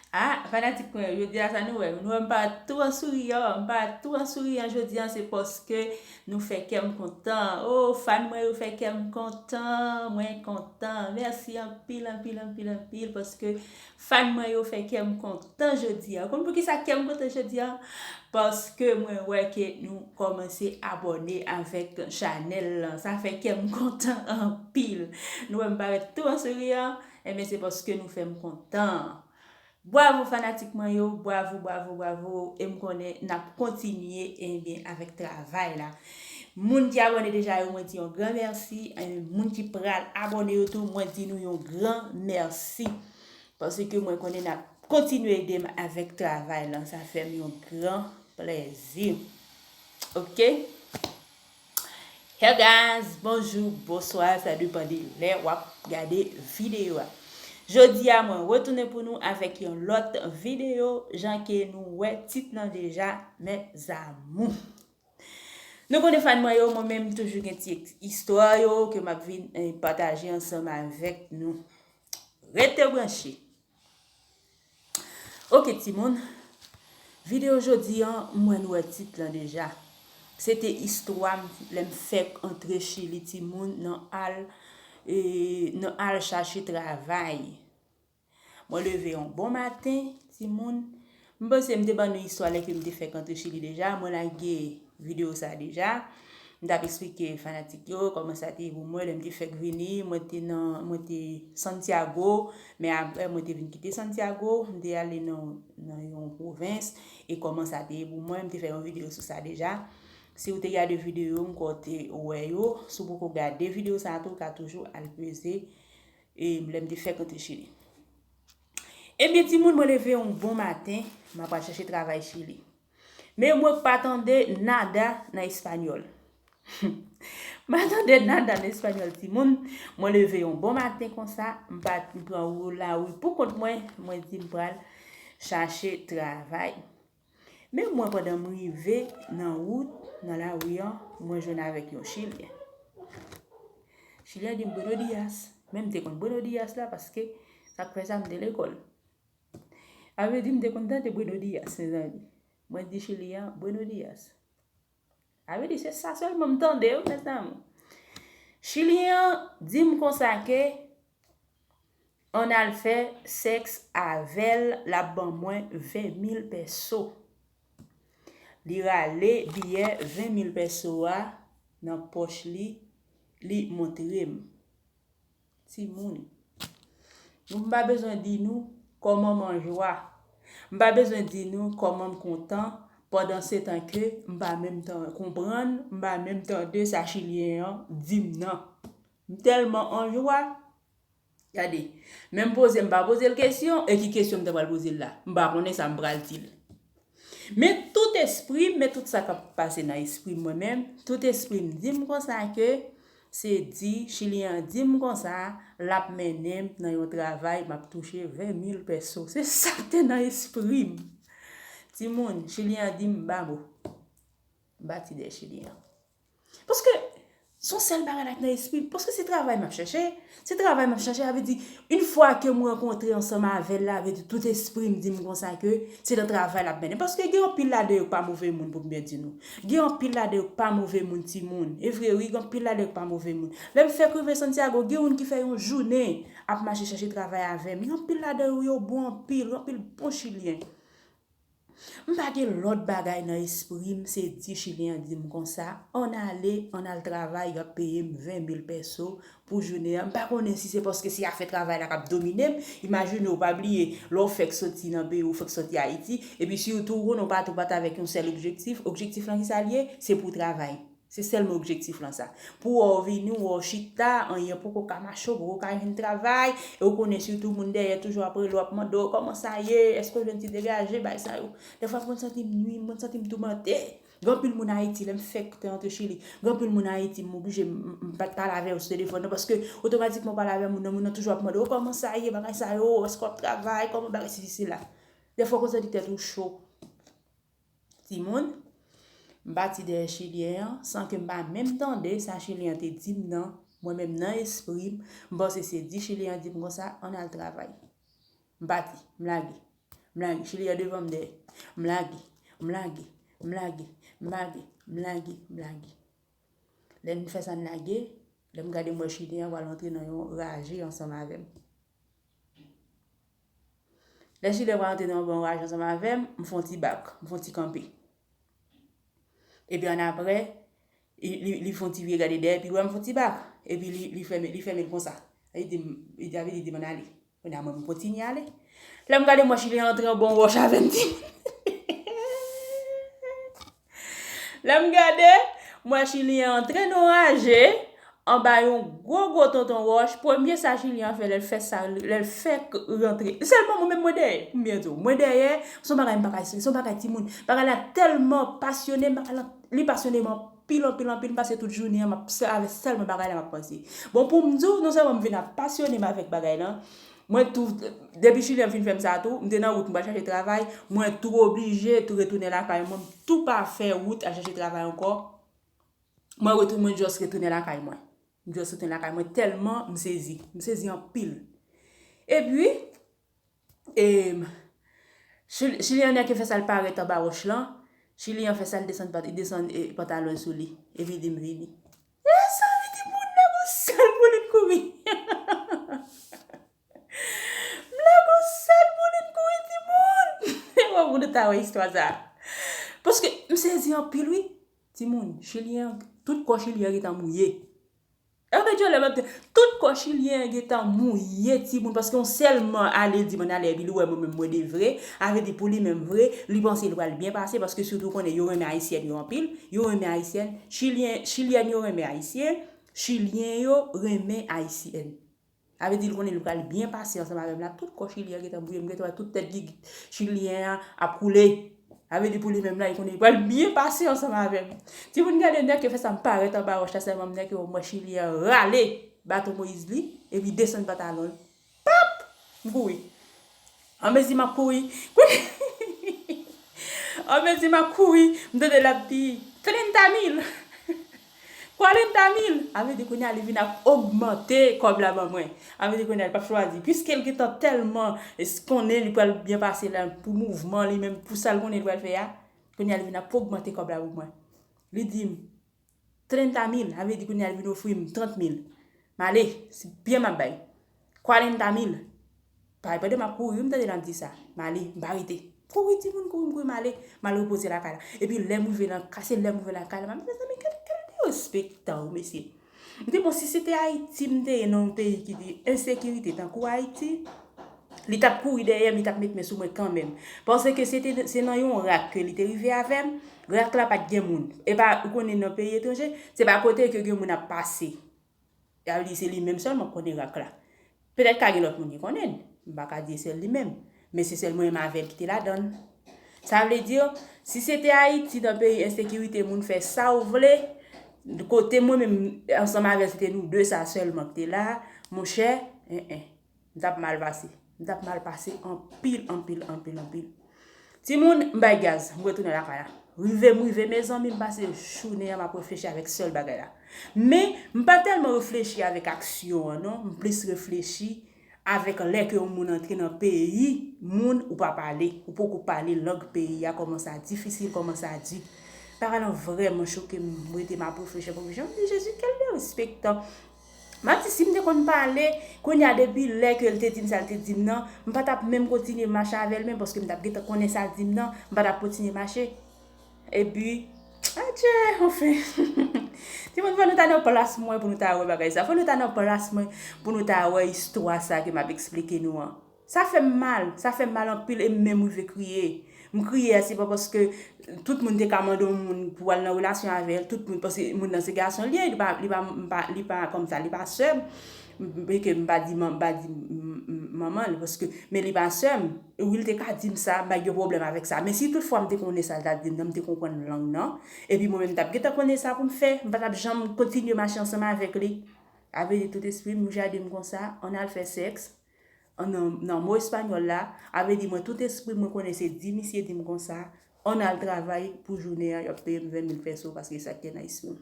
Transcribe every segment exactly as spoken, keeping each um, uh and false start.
Ah, fanatik mwen, jodi a sa nou wè, nou wè m pa tou an souriyan, m pa tou an souriyan jodi a, se paske nou fè kè m kontan. Oh, fan mwen yo fè kè m kontan, mwen kontan. Mèsi anpil, anpil, anpil, anpil, paske fan mwen yo fè kè m kontan jodi a. Ou konn poukisa kè m kontan jodi a? Paske mwen wè ke nou kòmanse abòne avèk chanèl lan. Sa fè kè m kontan anpil. Nou wè m parèt tou an souriyan, enben se paske nou fè m kontan. Bwavo fanatik mwen yo, bwavo, bwavo, bwavo, e m konnen n ap kontinye, enben, avèk travay la. Moun ki abòne deja yo, mwen di yon gran mèsi, enben, moun ki pral abòne yo tou, mwen di nou yon gran mèsi. Paske mwen konnen n ap kontinye ede m avèk travay la, sa fè m yon gran plèzi. Ok? Hey guys, bonjou, bonswa, sa depann de lè w ap gade videyo a. Jodi a, mwen retounen pou nou avèk yon lòt videyo, jan ke nou wè tit lan deja, mes amours. Nou konnen fan mwen yo, mwen menm toujou gen ti istwa yo ke m ap vin eh, pataje ansanm avèk nou. Rete branche. Ok timoun, videyo jodi an, mwen wè tit lan deja. Se te istwa m lè m fèk antre Chili timoun nan al, e, nan al chache travay. Mwen leve yon bon maten, timoun. M panse m te ban nou istwa lè ke m te fèk antre Chili deja. Mwen lage videyo sa deja. M t ap eksplike fanatik yo kòman sa te ye pou mwen lè m te fèk vini. Mwen te nan, mwen te Santiago, men apre mwen te vin kite Santiago, m te ale nan, nan yon pwovens, e kòman sa te ye pou mwen, m te fè yon videyo sou sa deja. Si w te gade videyo m kwè w te wè yo, si w poko gade videyo sa tou, w ka toujou al peze, e lè m te fèk antre Chili. Ebyen, timoun, mwen leve yon bon maten, m ap al chache travay Chili. Men mwen pa tande nada nan espanyòl. M pa tande nada nan espanyòl, timoun. Mwen leve yon bon maten konsa, m pa, m pran wout lari pou kont mwen, mwen di m pral chache travay. Men mwen, pandan m rive nan wout, nan lari an, mwen jwenn avèk yon Chilyen. Chilyen di m buenos días. Men m te konn buenos días la paske sa k fè sa m te lekòl. Sa vle di m te konn tande buenos días, mezanmi. Mwen di Chilyen an buenos días. Sa vle di se sa sèlman m tande wi, mes amours. Chilyen an di m konsa ke ann al fè sèks avè l, l ap ban mwen ven mil pèso. Li rale biyè ven mil pèso a nan pòch li, li montre m. Timoun. Nou, m pa bezwen di nou kòman m an jwa. M pa bezwen di nou kòman m kontan, pandan se tan ke m pa menm tan konprann, m pa menm tande sa Chilyen an di m nan. M tèlman an jwa. Gade, men m poze, m pa poze l kesyon, e ki kesyon m ta pral poze l la? M pa konnen sa m pral di l. Men tout espri m, men tout sa k ap pase nan espri m mwen menm, tout espri m di m konsa ke se di, Chilyen an di m konsa, l ap mennen m nan yon travay, m ap touche ven mil pèso. Se sa k te nan espri m. Timoun, Chilyen an di m ba mo. M pati dèyè Chilyen an. Paske, se yon sèl bagay la k nan espri m. Paske se travay m ap chèche. Se travay m ap chèche, sa vle di, yon fwa ke m rankontre ansanm avè l la, vle di tout espri m di m konsa ke se nan travay l ap mennen. Paske gen anpil ladan yo k pa move moun pou m byen di nou. Gen anpil ladan yo k pa move moun timoun. E vre wi, gen anpil ladan yo k pa move moun. Lè m fèk rive Santiago, gen youn ki fè yon jounen ap mache chèche travay avè m. Gen anpil ladan yo, yo bon anpil, gen anpil bon Chilyen. M pa gen lòt bagay nan espri m, se di Chilyen an di m konsa, ann ale, ann al travay, y ap peye m ven mil pèso pou jounen an. M pa konnen si se paske se afè travay la k ap domine m. Imajine w, pa bliye, lè w fèk soti nan peyi w, w fèk soti Ayiti, epi sitou w konnen w pa tou pati avèk yon sèl objektif, objektif lan ki sa l ye? Se pou w travay. Se sèlman objektif lan sa. Pou w wè w vini, w wè w chita, anyen poko ka mache, w poko ka jwenn travay, e w konnen sitou moun dèyè toujou ap rele w, ap mande w kòman sa ye, èske w jwenn ti degaje, bagay sa yo. Dèfwa m konn santi m nwi, m konn santi m toumante. Gen anpil moun Ayiti, lè m fèk te antre Chili, gen anpil moun Ayiti, m oblije, m, m, m pa t pale avè yo sou telefòn nan, paske otomatikman w pale avè moun nan, moun nan toujou ap mande w kòman sa ye, bagay sa yo, èske w ap travay, kòman bagay sesi sela. Dèfwa w konn santi tèt ou cho. Timoun, m pati dèyè Chilyen an, san ke m pa menm tande sa Chilyen an te di m nan, mwen menm nan espri m, m panse se di Chilyen an di m konsa, ann al travay. M pati, m lage. M lage. Chilyen an devan m dèyè. M lage, m lage, m lage, m lage, m lage, m lage. Lè n fè sa n lage, lè m gade m wè Chilyen an pral antre nan yon raje ansanm avè m. Lè Chilyen an pral antre nan yon bon raje ansanm avè m, m fè yon ti bak, m fè yon ti kanpe. Epi annapre, li, li, li fè yon ti vire gade dèyè, epi l wè m fè yon ti bak. Epi li, li fèmen, li fèmen l konsa. Li di m, li di, li di m ann ale. Kounye a mwen, m kontinye ale. Lè m gade, m wè Chilyen an antre anba yon wòch avè m, timoun. Lè m gade, m wè Chilyen an antre nan yon raje, anba yon gwo, gwo tonton wòch. Premye sa Chilyen an fè, lè l fè sa, lè l fèk rantre. Sèlman mwen menm, mwen dèyè. Konbyen di w? Mwen dèyè, se yon bagay m pa ka esplike, se yon bagay timoun. Bagay la tèlman pasyone m, bagay la, li pasyone m anpil, anpil, anpil. M pase tout jounen an, m ap, se avè sèlman bagay la m ap panse. Bon, pou m di w, non sèlman m vin ap pasyone m avèk bagay la, mwen tou, depi Chilyen an fin fè m sa tou, m te nan wout, m pral chache travay, mwen tou oblije tou retounen lakay mwen, m tou pa fè wout al chache travay ankò. Mwen retou-, mwen just retounen lakay mwen. M just retounen lakay mwen tèlman m sezi. M sezi anpil. Epi, em, Chil-, Chilyen an nèk fè sa l parèt anba wòch lan. Chilyen an fè sa l desann pat-, desann, e, pantalon l sou li. Epi di m vini. E sa vini moun nan gon sèl pou li kouri. M lage yon sèl moun, m kouri, timoun. Ewa, pou nou ta wè istwa sa. Paske m sezi anpil, wi. Timoun, Chilyen an, tout kò Chilyen an gentan mouye. Anben, Djòlè, m ap di, tout kò Chilyen an gentan mouye, timoun, paske yon sèlman ale di m ann ale, epi li wè mwen menm mwen de vre, a vle di pou li menm vre, li panse li pral byen pase, paske sitou konnen yo renmen Ayisyèn yo anpil, yo renmen Ayisyèn, Chilyen, Chilyèn yo renmen Ayisyen, Chilyen yo renmen Ayisyèn. Sa vle di l konnen li pral byen pase ansanm avè m la. Tout kò Chilyen an gentan mouye, m gentan wè tout tèt gigit Chilyen an ap koule. Sa vle di pou li menm la, li konnen li pral byen pase ansanm avè m. Timoun, gade nèk yo fè sa, m parèt anba wòch la, sèlman m nèk yo, m wè Chilyen an rale baton Moyiz li, epi desann pantalon l. Pap! M kouri. Anmezi m ap kouri, kounye, anmezi m ap kouri, m tande l ap di, trenta mil! Quarenta mil! Sa vle di kounye a li vin ap ogmante kòb la ban mwen. Sa vle di kounye a li p ap chwazi. Piske l gentan tèlman s-, konnen li pral byen pase la pou mouvman li menm, pou sa l konnen li pral fè a, kounye a li vin ap ogmante kòb la pou mwen. Li di m, trenta mil, sa vle di kounye a li vin ofri m trant mil. M ale, se pye m ap bay. Quarenta mil. Parèt pandan m ap kouri, m tande l ap di sa. M ale, m pa rete. Kouri, timoun, kouri, m kouri, m ale. M al repoze lakay la. Epi lè m rive nan kay, se lè m rive lakay la, m ap di, mezanmi, gade, gade derespektan, mesye. M di, bon, si se te Ayiti m te ye, nan yon peyi ki te ensekirite tankou Ayiti, li t ap kouri dèyè m, li t ap met men sou mwen kanmenm. Paske se te, se nan yon rak ke li te rive avè m, rak la pa t gen moun. E pa, ou konnen nan peyi etranje, se pa kote ke gen moun ap pase. Sa vle di se li menm sèlman k konnen rak la. Petèt ka gen lòt moun ki konnen l. M pa ka di e sèl li menm. Men se sèl mwen menm avè l ki te ladan l. Sa vle di, si se te Ayiti, nan peyi ensekirite, moun fè sa w vle, kote mwen menm, ansanm avè l, se te nou de sa sèlman ki te la, monchè, en, en, m t ap mal pase. M t ap mal pase anpil, anpil, anpil, anpil. Timoun, m bay gaz, m retounen lakay la. Rive m rive, mezanmi, m pase jounen an, m ap reflechi avèk sèl bagay la. Men, m pa tèlman reflechi avèk aksyon an, non. M plis reflechi avèk lè ke yon moun antre nan peyi moun, ou pa pale, ou poko pale lang peyi a, kòman sa difisil, kòman sa di. Bagay lan vrèman choke m, m rete m ap reflechi, ap reflechi. M di, Jezi, quel dérespectant. M ap di, si m te konn pale, kounye a depi lè ke l te di m sa l te di m nan, m pa t ap menm kontinye mache avè l menm, paske m t ap gentan konnen sa l di m nan, m pa t ap kontinye mache. Epi, adje, anfen. Timoun, fò nou ta nan plas mwen pou nou ta wè bagay sa. Fò nou ta nan plas mwen pou nou ta wè istwa sa ke m ap eksplike nou an. Sa fè m mal, sa fè m mal anpil e m menm rive kriye. M kriye a, se pa paske tout moun te ka mande yon moun pou al nan relasyon avè l, tout moun, paske moun nan se gason l ye, li pa, li pa, m pa, li pa kòmsa, li pa sè m. M, m, ke m pa di man-, m pa di m, m, m, manman l, paske, men li pa sè m. Wi, l te ka di m sa, m pa t gen pwoblèm avèk sa. Men si toutfwa m te konnen sa l t ap di m nan, m te konprann lang nan. Epi mwen menm, m t ap gentan konnen sa pou m fè. M pa t ap janm kontinye mache ansanm avèk li. Sa vle di tout espri m, Mouja di m konsa, ann al fè sèks. An, nan, nan mo espanyòl la, sa vle di mwen, tout espri m, mwen konnen se di misye di m konsa, ann al travay pou jounen an, y ap peye m ven mil peso, paske sa k te nan espri m.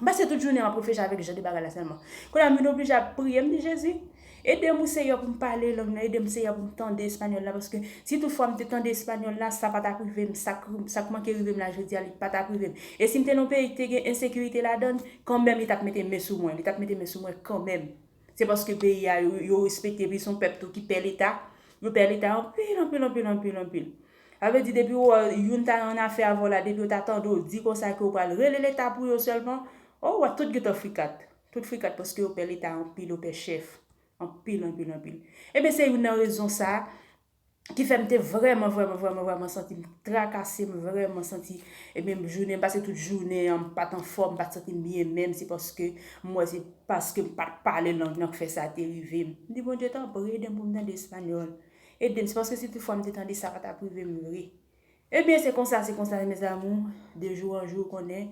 M pase tout jounen an ap reflechi avèk jan de bagay la sèlman. Kounye a, m vin oblije ap priye, m di, Jezi, Ede m, Seyè, pou m pale lang nan, ede m, Seyè, pou m tande espanyòl la, paske si toutfwa m te tande espanyòl la, sa pa t ap rive m, sa k, sa k manke rive m la jodi a, li pa t ap rive m. E si m te nan yon peyi ki te gen ensekirite ladan l, kanmenm li t ap mete men sou mwen, li t ap mete men sou mwen kanmenm. Se paske peyi a, yo, yo respekte, epi se yon pèp tou ki pè Leta, yo pè Leta anpil, anpil, anpil, anpil, anpil. Sa vle di, depi w wè youn ta nan afè avè w la, depi yo ta tande w di konsa ke w pral rele Leta pou yo sèlman, o, w wè tout gentan frikat. Tout frikat paske yo pè Leta anpil, yo pè chèf. Anpil, anpil, anpil. Ebyen, se youn nan rezon sa ki fè m te vrèman, vrèman, vrèman, vrèman santi m trakase, m vrèman santi, ebyen, jounen, m pase tout jounen an, m pa t anfòm, m pa t santi m byen menm, se paske m wè se paske m pa t pale lang nan k fè sa te rive m. M di, Bondye, tanpri, ede m pou m tande espanyòl. Ede m, se paske si toutfwa m te tande sa, pa t ap rive m vre. Ebyen, se konsa, se konsa, mes amours, de jour en jour, konnen,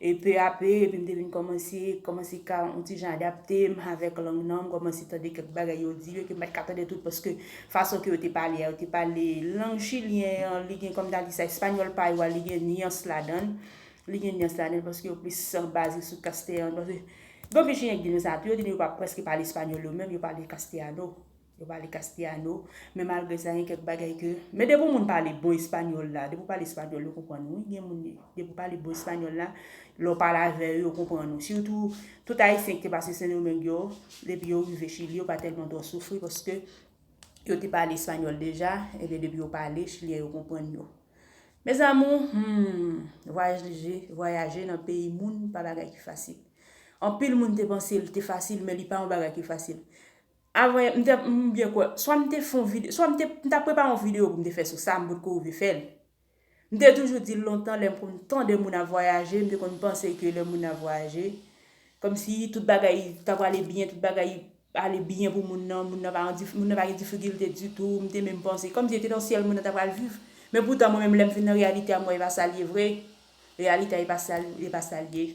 e pe a pe, epi m te vin kòmanse, kòmanse ka yon ti jan adapte m avèk lang nan, m kòmanse tande kèk bagay yo di yo, ke m pa t ka tande tout, paske fason ke yo te pale a, yo te pale lang chilyen an, li gen, kòm ta di sa, espanyòl pa yo a, li gen nyans ladan l, li gen nyans ladan l, paske yo plis baze sou kastèyano, paske gen anpil chilyen ki di nou sa tou, yo di nou yo pa prèske pale espanyòl yo menm, yo pale kastèyano. Yo pale kasteyano, men malgre sa, gen kèk bagay ke, men depi yon moun pale bon espanyòl la, depi w pale espanyòl, yo konprann ou, wi, gen moun, depi w pale bon espanyòl la, lè w pale avè yo, yo konprann ou. Sitou, tout Ayisyen ki te pase Sendomeng yo, depi yo rive Chili, yo pa tèlman twò soufri, paske yo te pale espanyòl deja, ebyen, depi yo pale, Chilyen yo konprann yo. Mes amours, hmm, vwayaje, vwayaje nan peyi moun, pa bagay ki fasil. Anpil moun te panse l te fasil, men li pa yon bagay ki fasil. Avan, m te, m byen kwè, swa m te fè yon vide-, swa m te, m t ap prepare yon videyo pou m te fè sou sa, m potko rive fè l. M te toujou di l lontan, lè m konn tande moun ap vwayaje, m te konn panse ke lè moun ap vwayaje, kòmsi tout bagay ta prale byen, tout bagay ale byen pou moun nan, moun nan pa an dif-, moun nan pa gen difikilte ditou, m te menm panse, kòmsi se te nan syèl moun nan ta pral viv. Men poutan, mwen menm, lè m vin nan reyalite a, m wè e pa sa l ye vre. Reyalite a, e pa sa l, e pa sa l ye.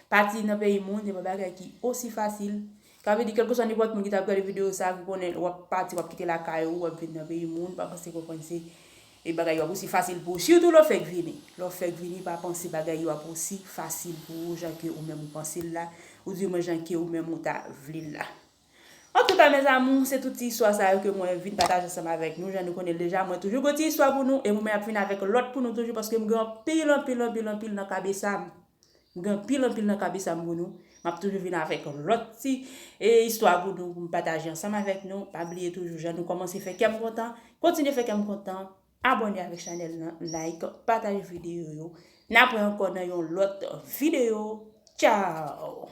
Pati nan peyi moun, se pa bagay ki osi fasil. Sa vle di, kèlkeswa nenpòt moun ki t ap gade videyo sa, ki konnen w ap pati, w ap kite lakay ou, w ap vin nan peyi moun, pa panse konprann se e bagay yo ap osi fasil pou ou. Sitou lè w fèk vini. Lè w fèk vini, pa panse bagay yo ap osi fasil pou ou, jan ke ou menm ou panse l la, oudimwen jan ke ou menm ou ta vle l la. Antouka, mes amours, se tout ti istwa sa yo ke mwen vin pataje ansanm avèk nou. Jan nou konnen l deja, mwen toujou gon ti istwa pou nou, e mwen menm ap vin avèk lòt pou nou toujou, paske m gen anpil, anpil, anpil, anpil nan kabesa m. M gen anpil, anpil nan kabesa m pou nou. M ap toujou vin avèk lòt ti, e, istwa pou nou, pou m pataje ansanm avèk nou. Pa bliye toujou, jan nou kòmanse fè kè m kontan, kontinye fè kè m kontan, abòne avèk chanèl nan, like, pataje videyo yo. N ap wè ankò nan yon lòt videyo. Tchao!